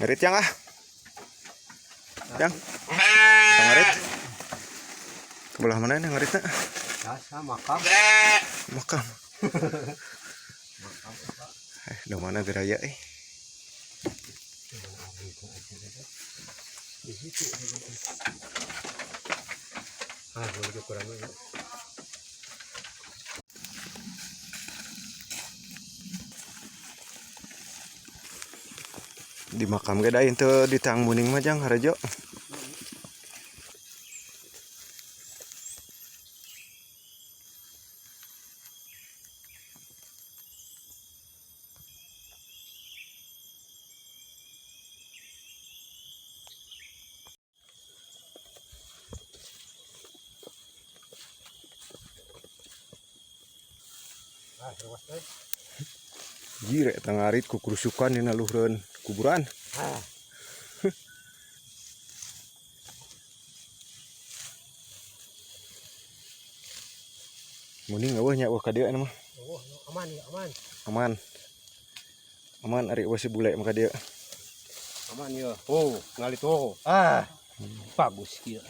Ngarit yang ah. Yang. Ngarit. Ke belah mana ini ngaritna? Biasa makam. Makam. Eh, di mana geraya eh? Di situ. Ah, boleh kurang ya. Di makam ge da teu di tang muning mah, Jang Harajo. Ah, terus eh. Jire eta ngarit ku kerusukan dina luhureun kuburan. Ah. Muning euweuh nya, euweuh ka dieu mah. Oh, aman ya, aman. Aman. Aman ari euweuh si bule mah ka dieu. Aman ya. Oh, ngalit, oh. Ah. Bagus kieu.